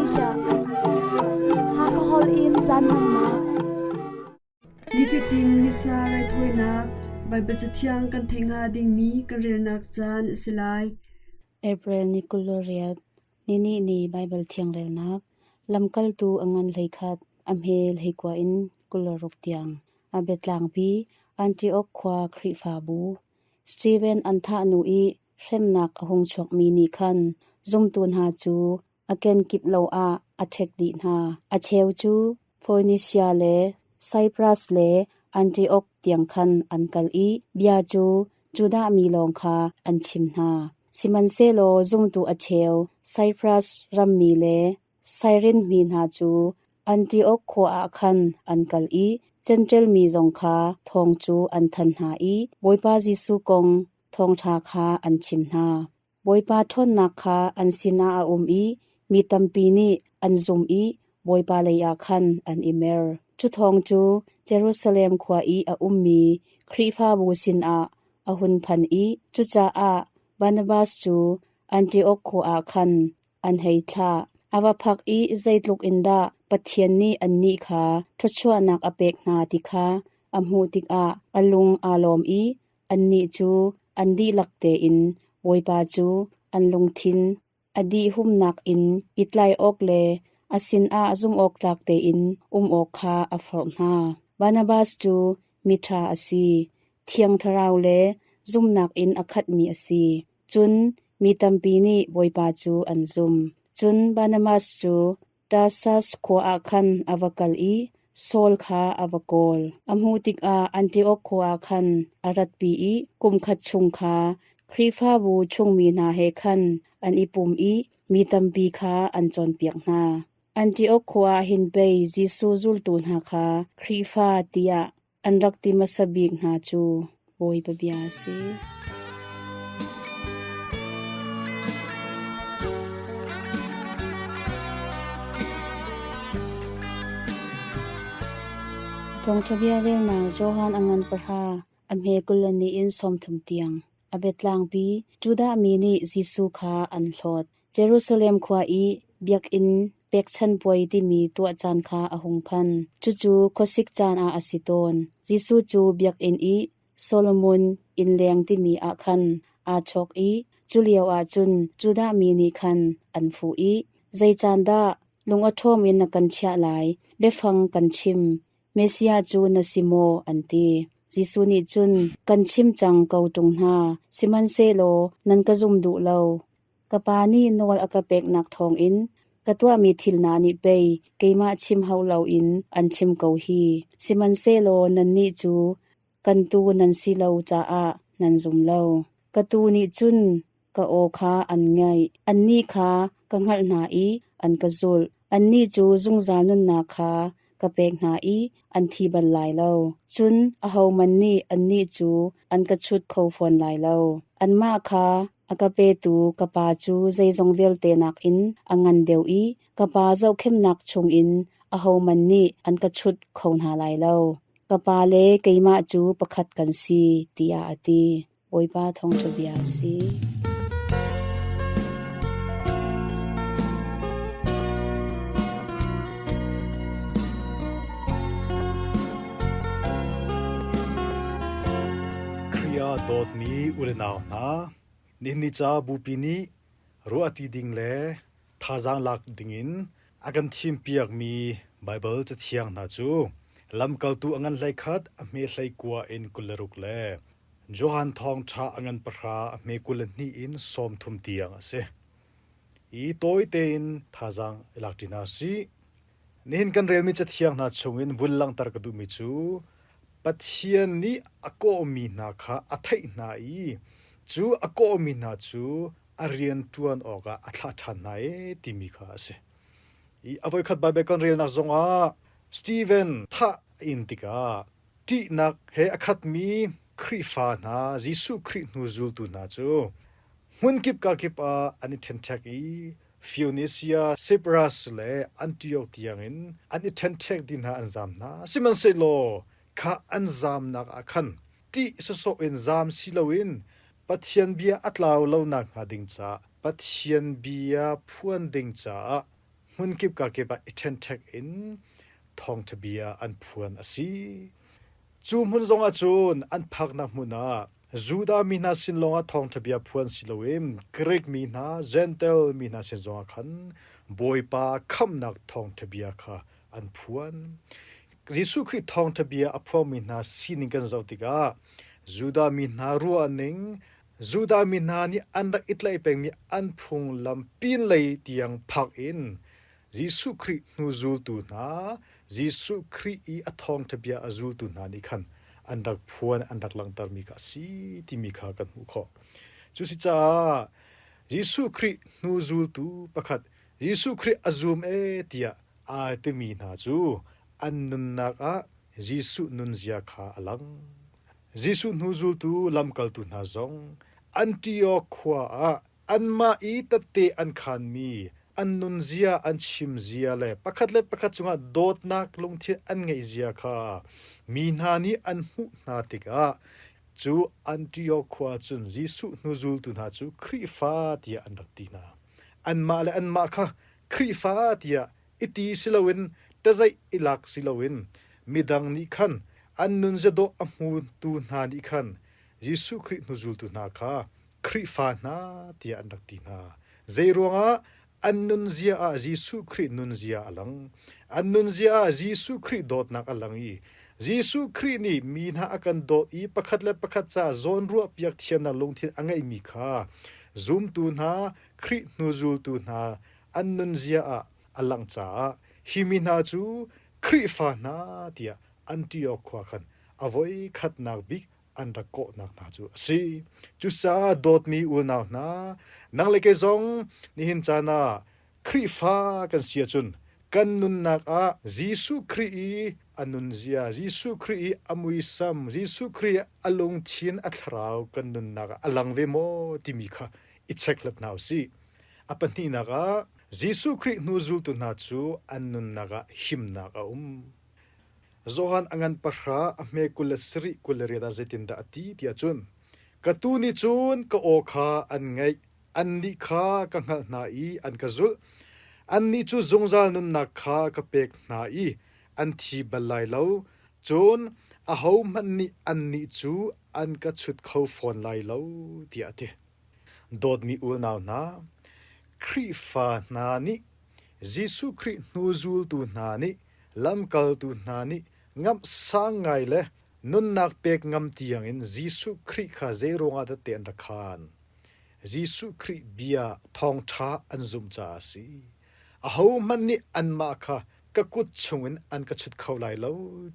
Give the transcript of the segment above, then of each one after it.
Asia. Hakha holh in caan hmannak. Nifatin Missa raithawinak Baibal Cathiang kan theih hnga dingmi kan relnak caan a si lai. April ni 28, Nini ni Baibal Thiang relnak, Lamkaltu a ngan 11, a hme 19 in 26 tiang, a biatlangpi Antioch khua Khrihfabu. Steven an thah hnu i hremnak a hung chuakmi nih khan zumtu hna cu a kenkip lo ah a ṭhek dih hna. A cheu cu Foenisia le Saipras le Antiok tiang khan an kal i bia cu Judah mi lawng kha an chim hna. Sihmanhsehlaw zumtu a cheu Saipras rammi le Sairin mi hna cu Antiok khua ah khan an kal i Jentail mi zong kha thawng cu an thanh hna i Bawipa Jesuh kong thawngṭha kha an chim hna. Bawipa ṭhawnnak kha an sinah a um i mi tampi nih an zumh i Bawipa leiah khan an i mer. Cu thawng cu Jerusalem khua i a ummi Khrihfabu sinah a hun phan i cucaah Barnabas cu Antiok khua ah khan an hei thlah. A va phak i zeitluk in dah Pathian nih annih kha thluachuahnak a pek hna ti kha a hmuh tikah a lung aa lawm i annih cu an dihlak tein Bawipa cu an lungthin a dihumnak in i tlai awk le a sinah zumhawktlak tein um awk kha a forh hna. Barnabas cu miṭha a si, Thiang Thlarau le zumhnak in a khatmi a si. Cun mi tampi nih Bawipa cu an zum. Cun Barnabas cu Tarsas khua ah khan a va kal i Saul kha a va kawl. A hmuh tikah Antiok khua ah khan a ratpi i kum khat chung kha Khrihfabu chungmi hna he khan an i pum i mi tampi kha an cawnpiak hna. Antiok khua ah hin pei Jesuh zultu hna kha Khrihfa tiah an rak ti hmasa bik hna cu Bawipa bia a si. Thawngṭha bia relnak Johan a ngan pahra, a hme 24 in 30 tiang. A biatlangpi Judah mi nih Jesuh kha an hlawt. Jerusalem khua i biakinn pekchanh puai timi tuah caan kha a hung phan. Cucu khuasik caan ah a si tawn. Jesuh cu biakinn i Solomon innleng timi ah khan aa chawk i cu lioah cun Judah mi nih khan an fuh i, Zei caan dah lung a ṭhawm in na kan chiah lai? Biafang kan chim. Messiah cu na si maw? an ti. Jesuh nih cun, Kan chim cang ko ṭung hna, sihmanhsehlaw nan ka zum duh lo. Ka Pa nih nawl a ka peknak thawngin ka tuahmi thil hna nih pei keimah chim hau loin an chim ko hi. Sihmanhsehlaw nannih cu kan tuu nan si lo caah nan zum lo. Ka tuu nih cun ka aw kha an ngaih. Annih kha ka hngalh hna i an ka zulh. Annih cu zungzal nunnak kha ka pek hna i an thi bal lai lo. Cun ahohmanh nih annih cu an ka chut kho fawn lai lo. Anmah kha a ka petu ka Pa cu zeizong vialte nakin a ngan deuh i ka Pa zohkhenhnak chungin ahohmanh nih an ka chut kho hna lai lo. Ka Pa le keimah cu pakhat kan si, tiah a ti. Bawipa thawngṭha bia a si. Khrih ah dawtmi u le nau hna, nihin ni ca Bupi nih ruahṭi ding le thazaang lak dingin a kan thimpiakmi Baibal Cathiang hna cu Lamkaltu a ngan 11 a hme 19 in 26 le Johan Thawngṭha a ngan pahra a hme 22 in 30 tiang a si. I tawi tein thazaang i lakṭi hna sih. Nihin kan relmi Cathiang hna chungin vun langhter ka duhmi cu Pathian nih a kawhmi hna kha a theih hna i cu a kawhmi hna cu a rian ṭuan awkah a thlah ṭhan hna ee timi kha a si. I a voikhat Baibal kan relnak zongah Steven thah a in tikah ṭihnak he a khatmi Khrihfa hna, Jesuh Khrih hnu zultu hna cu hmunkip kakip ah an i ṭhenṭhek i Phoenicia, Cyprus le Antioch tiangin an i ṭhenṭhek dih hna an zaam hna. Sihmanhsehlaw kha an zaamnak ah khan ṭih sawsawh in zaam si loin Pathian bia a tlau lo nakhnga ding caah Pathian bia phuan ding caah hmunkip kakip ah i ṭhenṭhek in thawngṭha bia an phuan a si. Cu hmun zongah cun an phaknak hmun ah Judah mi hna sin lawngah thawngṭha bia phuan si loin Greek mi hna, Jentail mi hna sin zongah khan Bawipa khamhnak thawngṭha bia kha an phuan. Jesuh Khrih thawngṭha bia a phuangmi hna sining kan zoh tikah Judah mi hna ruahning, Judah mi hna nih an rak i tlaih pengmi an phunglam pinlei tiang phak in Jesuh Khrih hnu zultu hna, Jesuh Khrih i a thawngṭha bia a zultu hna nih khan an rak phuan, an rak langhtermi kha a si timi kha kan hmuh khawh. Cuasicaah Jesuh Khrih hnu zultu pakhat, Jesuh Khrih a zum ee tiah aa timi hna cu an nunnak ah Jesuh nunzia kha a lang. Jesuh hnu zultu lamkaltu hna zong Antioch khua ah anmah i tette an khaanmi an nunzia an chimzia le pakhat le pakhat cungah dawtnak lungthin an ngeihzia kha mi hna nih an hmuh hna tikah cu Antioch khua cun Jesuh hnuzultu hna cu Khrihfa tiah an rak ti hna. Anmah le anmah kha Khrihfa tiah i ti si loin ṭazeih i lak si loin midang nih khan an nunzia dawh a hmutu hna nih khan Jesuh Khrih hnuzultu hna kha Khrihfa hna tiah an rak ti hna. Zeiruangah an nunzia ah Jesuh Khrih nunzia a lang. An nunzia ah Jesuh Khrih dawtnak a lang i Jesuh Khrih nih mi hna a kan dawt i pakhat le pakhat ca zawnruah piak thiamnak lungthin a ngeihmi kha zumtu hna, Khrih hnuzultu hna an nunzia ah a langh caah hi mi hna cu Khrihfa hna tiah Antioch khua khan a voi khatnak bik an rak kawhnak hna cu a si. Cucaah dawtmi unau hna, nang le kei zong nihin caan ah Khrihfa kan si ahcun kan nunnak ah Jesuh Khrih i a nunzia, Jesuh Khrih i a muisam, Jesuh Khrih i a lungthin, a thlarau kan nunnak ah a lang ve maw timi kha i chekhlat hna u sih. A pahnihnak ah Jesuh Khrih hnu zultu hna cu an nunnak ah himnak a um. Johan a ngan pahra a hme 27 28 ah zeitindah a ti tiah cun ka tuu nih cun ka aw kha an ngaih annih kha ka hngalh hna i an ka zulh annih cu zungzal nunnak kha ka pek hna i an thi bal lai lo cun ahohmanh nih annih cu an ka chut kho fawn lai lo tiah a ti. Dawtmi unau hna, Khrihfa hna nih Jesuh Khrih hnu zultu hna nih lamkaltu hna nih ngamhsang ngai le nunnak pek ngam tiangin Jesuh Khrih kha zeiruangah dah te an rak khaan? Jesuh Khrih bia thawngṭha an zumh caah a si. Ahohmanh nih anmah kha ka kut chungin an ka chut kho lai lo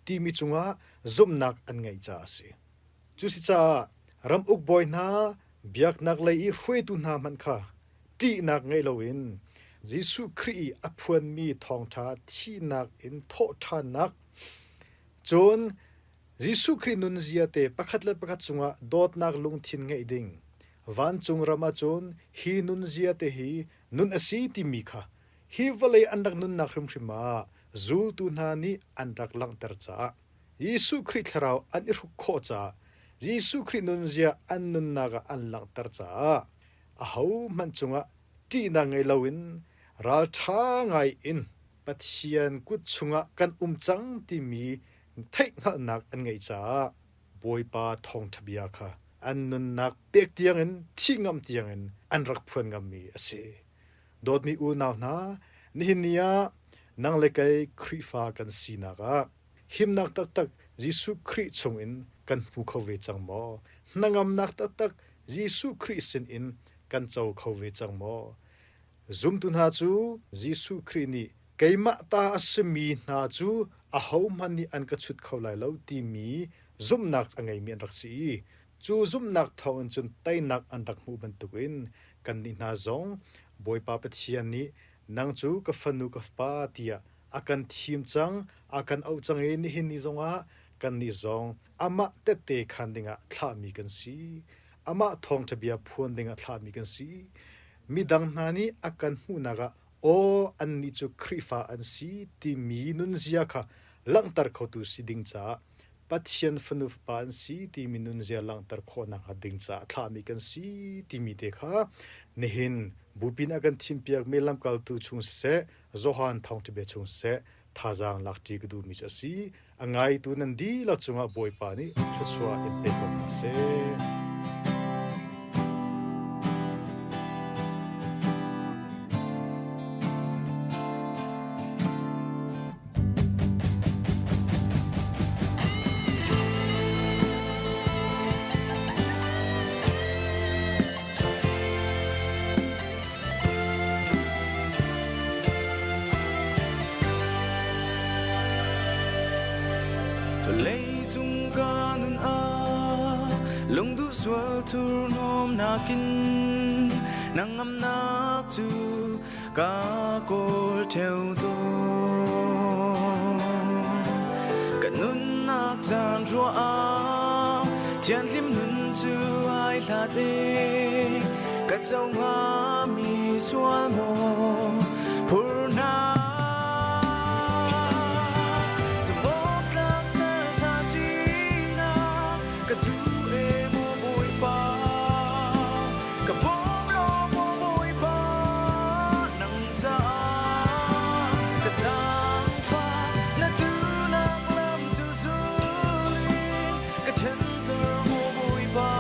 timi cungah zumhnak an ngeih caah a si. Cuasicaah ramuk bawi hna, biaknak lei i hruaitu hna hmanh kha ṭihnak ngei loin Jesuh Khrih i a phuanmi thawngṭha thihnak in thawhṭhannak, cun Jesuh Khrih nunzia te pakhat le pakhat cungah dawtnak lungthin ngeih ding, vancung ram ahcun hi nunzia te hi nun a si timi kha hi vawlei an rak nunnak hrimhrim ah zultu hna nih an rak langhter caah Jesuh Khrih thlarau an i hruk khawh caah Jesuh Khrih nunzia an nunnak ah an langhter caah ahohmanh cungah ṭihnak ngei loin ralṭha ngai in Pathian kut chungah kan um cang timi theihhngalhnak an ngeih caah Bawipa thawngṭha bia kha an nunnak pek tiangin thih ngam tiangin an rak phuan ngammi a si. Dawtmi unau hna, nihin ni ah nang le kei Khrihfa kan sinak ah himnak taktak Jesuh Khrih chungin kan hmu kho ve cang maw? Hnangamnak taktak Jesuh Khrih sinin kan co kho ve cang maw? Zumtu hna cu Jesuh Khrih nih keimah ta a simi hna cu ahohmanh nih an ka chut kho lai lo timi zumhnak a ngeimi an rak si i cu zumhnak thawngin cun teinak an rak hmuh bantukin kannih hna zong Bawipa Pathian nih nang cu ka fanu ka fapa tiah a kan thim cang, a kan auh cang i nihin ni zongah kannih zong amah tette khan dingah thlahmi kan si. Amah thawngṭha bia phuan dingah thlahmi kan si. Midang hna nih a kan hmuhnak ah aw annih cu Khrihfa an si timi nunzia kha langhter khotu si ding caah Pathian fanu fapa an si timi nunzia langhter khawhnak hnga ding caah thlahmi kan si timi te kha nihin Bupi nih a kan thimpiakmi lamkaltu chung siseh, Johan thawngṭha bia chung siseh, thazaang lakṭi ka duhmi cu a si. A ngaitu nan dihlak cungah Bawipa nih thluachuah in pe ko hna seh. Vawleicung ka nun ah lungduh sual thurhnawm nakin nang ngamnak cu ka kawl ṭheo tawn. Ka nunnak caan ruah ah thianhlim nun cu ai hlat e ka co hngami sual maw phur hna. Sumawtlak sal ṭha sinak ka duh e maw Bawipa ka bawm law maw Bawipa nang caah ka zaangfah na duhnak lam cu zul in ka ṭhenter maw Bawipa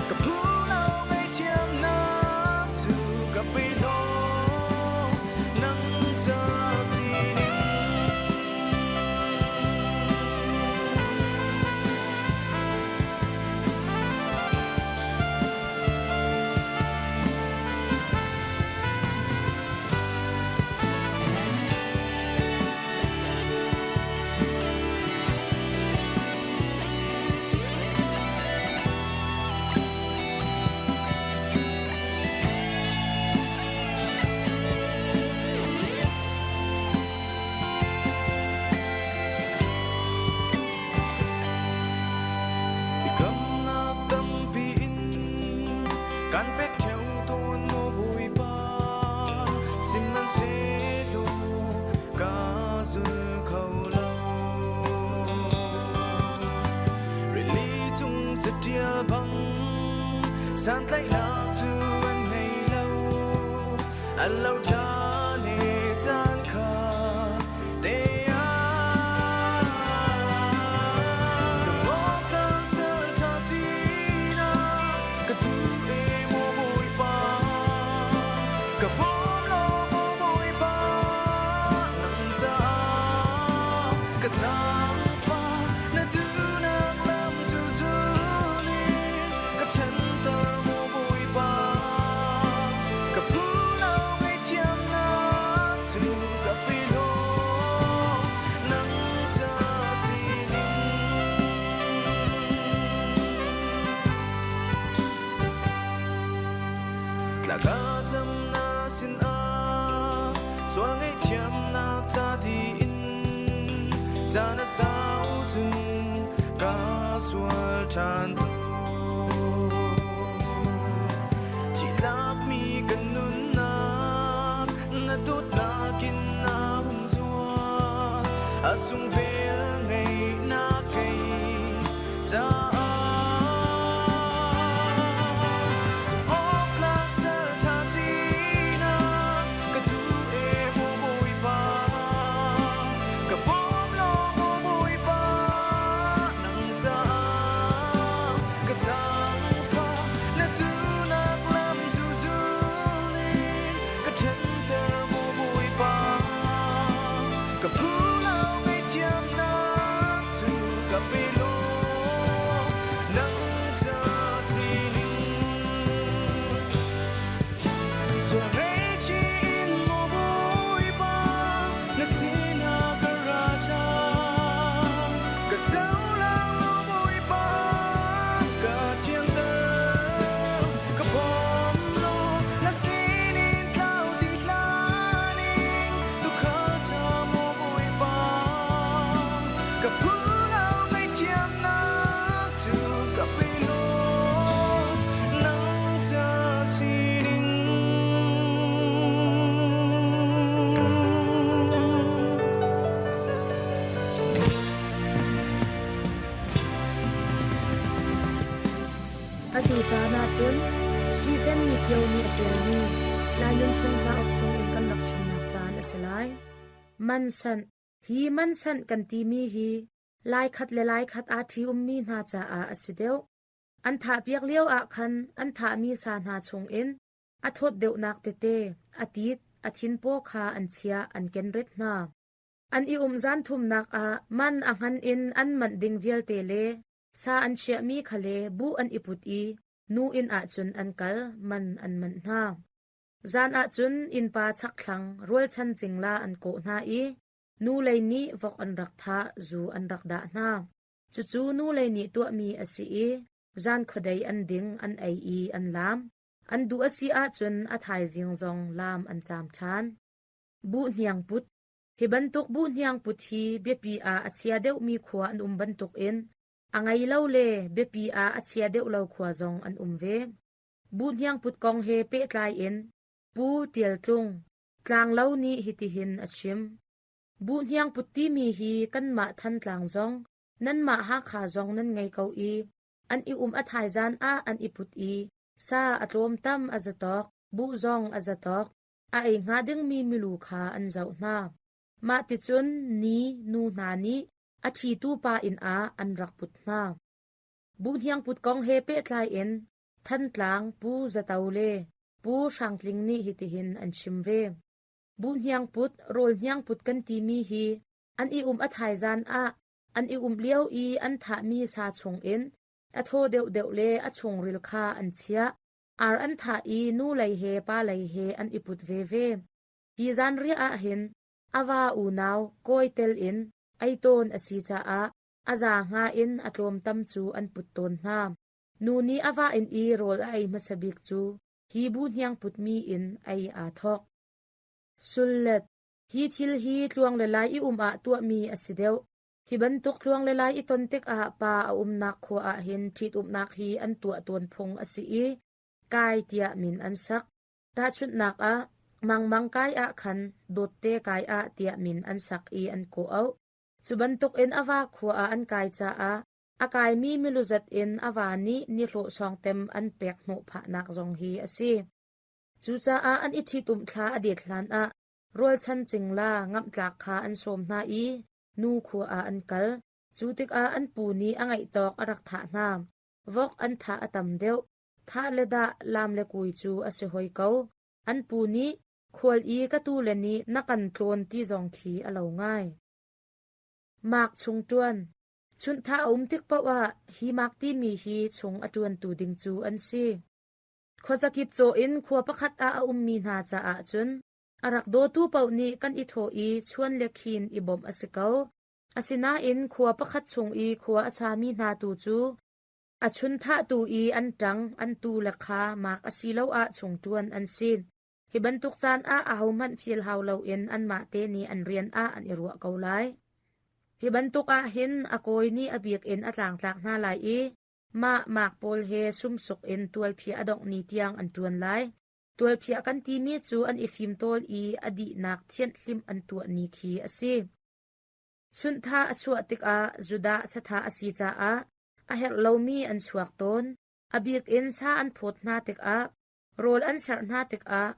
ka phu lo ngaihthiamnak cu ka pe law nang ca sining. Biakamnak tampi in kan pek ṭheo tawn maw Bawipa, sihmanhsehlaw ka zul kho lo. Rili cung catial bang santlaihnak cu an ngei lo, an lo ṭhan i caan kha te ah. Sumawtlang sal ṭha sinak ka duh e maw Bawipa, ka bawm law maw Bawipa, nang caah ka zaangfah na duhnak lam cu zul in ka ṭhenter maw Bawipa, ka phu lo ngaihthiamnak cu ka pe law nang ca sining. Tla cam na sinah sual ngaihthiamnak ca tiin caan a sau cun ka sual ṭhan tawn. Thihlakmi kan nunnak na dawtnak in na humzual a sung vel ngeihnak kei caah. Sumawktlak sal ṭha sinak ka duh e maw Bawipa, ka bawm law maw Bawipa, nang caah ka zaangfah na duhnak lam cu zul in ka ṭhenter maw Bawipa, ka phu lo ngaihthiamnak. caan ahcun Stephen Nipio nih a ṭialmi Lai Nunphung cauk chungin kan rak chimnak caan a si lai. Mansanh Hi mansanh kan timi hi Laikhat le Laikhat aa ṭhi-ummi hna caah a si deuh. An thahpiak lio ah khan an thahmi sa hna chungin a thawt deuhnak tete, a tit, a thinpaw kha an chiah an kenret hna. An i um zan thumnak ah man a ngan in an manh ding vialte le sa an chiahmi kha le buh an i put i nu inn ah cun an kal, man an manh hna. Zan ah cun innpa chakthlang rualchan cingla an kawh hna i nu lei nih vok an rak thah, zu an rak dah hna. Cucu nu lei nih tuahmi a si i zan khuadei an ding, an ei i an laam. An duh a si ahcun a thaizing zong laam an caam ṭhan. Buh hniang put Hi bantuk buh hniang put hi biapi ah a chia deuhmi khua an um bantukin a ngei lo le biapi ah a chia deuh lo khua zong an um ve. Buh hniang put kong he pehtlai in Pu Ṭial Tlung, Tlanglo nih hitihin a chim. Buh hniang put timi hi kanmah Thantlang zong, nanmah Hakha zong nan ngei ko i an i um a thaizan ah an i put i sa a tlawmtam a zatawk, buh zong a zatawk, a ei hnga dingmi milu kha an zoh hna. Mah ticun ni nu hna nih a ṭhitu pa inn ah an rak put hna. Buhniang put kong he pehtlai in Thantlang Pu Za To le Pu Hrang Tling nih hitihin an chim ve. Buhniang put, rawl hniang put kan timi hi an i um a thaizan ah an i um lio i an thahmi sa chungin a thaw deuhdeuh le a chungril kha an chiah. Ar an thah i nu lei he pa lei he an i put veve. Hi zanriah ah hin a va unau kawi tel in ei tawn a si caah a za hnga in a tlawmtam cu an put tawn hna. Nu nih a va inn i rawl a ei hmasa bik cu hi bu hniang putmi in ei aa thawk. Sullet Hi thil hi tluang le lai i um ah tuahmi a si deuh. Hi bantuk tluang le lai i ton tikah pa a umnak khua ah hin ṭhitumnak hi an tuah tawn phung a si i kai tiah min an sak. Tahchunhnak ah, Mangmang kai ah khan Dawtte kai ah tiah min an sak i an kawh auh. Cu bantukin a va khua ah an kai caah a kaimi miluzat in a va nih nihlawh sawngtem an pek hnawh phahnak zong hi a si. Cucaah an i ṭhitumh thla a det hlanah rualchan cingla ngamhtlak kha an sawm hna i nu khua ah an kal. Cu tikah an pu nih a ngeih tawk a rak thah hna. Vok an thah a tam deuh. Thah le dah, laam le kui cu a si hoi ko. An pu nih khual i ka tule nih na kan tlawn ti zong khi a lo ngai. Mak chung ṭuan. Chunhthah a um tik paoh ah hi mak timi hi chung a ṭuantu ding cu an si. Khuazakip caw in khua pakhat ah a ummi hna caah cun a rak dawtu paoh nih kan i thawh i chuan le khin i bawmh a si ko. Asinain khua pakhat chung i khua a sami hna tu cu a chunthahtu i an ṭang an tu le kha mak asiloah chungṭuan an si. Hi bantuk caan ah ahohmanh thil hau loin anmah te nih an rian ah an i ruah ko lai. Hi bantuk ah hin a kawi nih a bik in a tlangtlak hna lai i mah mak pawl he sumsuk in tualphiah a dongh ni tiang an ṭuan lai. Tualphiah kan timi cu an i fimtawl i a dihnak thianhhlimh an tuah ni khi a si. Chunhthah a chuah tikah Judah sathah a si caah a herh lomi an chuak tawn. A bik in sa an phawt hna tikah, rawl an serh hna tikah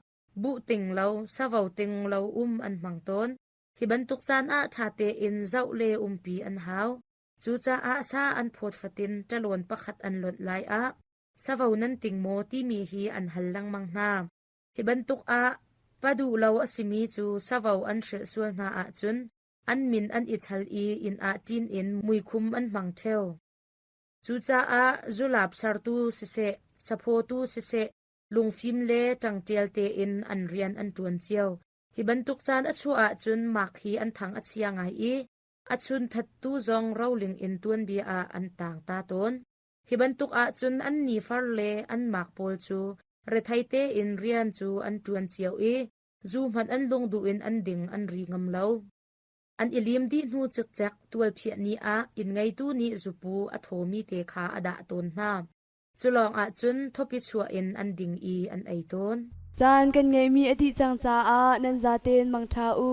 buh ting lo, savo ting lo um an hmang tawn. Hi bantuk caan ah ṭha tein zoh le umpi an hau. Cucaah sa an phawt fatin ṭalawn pakhat an lonh lai ah savo nan ting maw timi hi an hal lengmang hna. Hi bantuk ah pa duh lo a simi cu savo an hrilh sual hna ahcun an min an i chal i inn ah ṭin in muikhum an hmang ṭheo. Cucaah zulap sertu siseh, saphawtu siseh, lungfim le ṭangṭial tein an rian an ṭuan cio. Hi bantuk caan a chuah ahcun mak hi an thang a chia ngai i a chunthattu zong roling in tuanbia ah an taang ta tawn. Hi bantuk ahcun an nifar le an mak pawl cu rethei tein rian cu an ṭuan cio i zu hmanh an lungduh in an ding an ri ngam lo. An i lim dih hnu cikcek tualphiah ni ah inn ngeitu nih zupu a thawmi te kha a dah tawn hna. Cu lawng ahcun thawpi chuah in an ding i an ei tawn. Caan kan ngeihmi a dih cang caah nan zaten mangṭha u.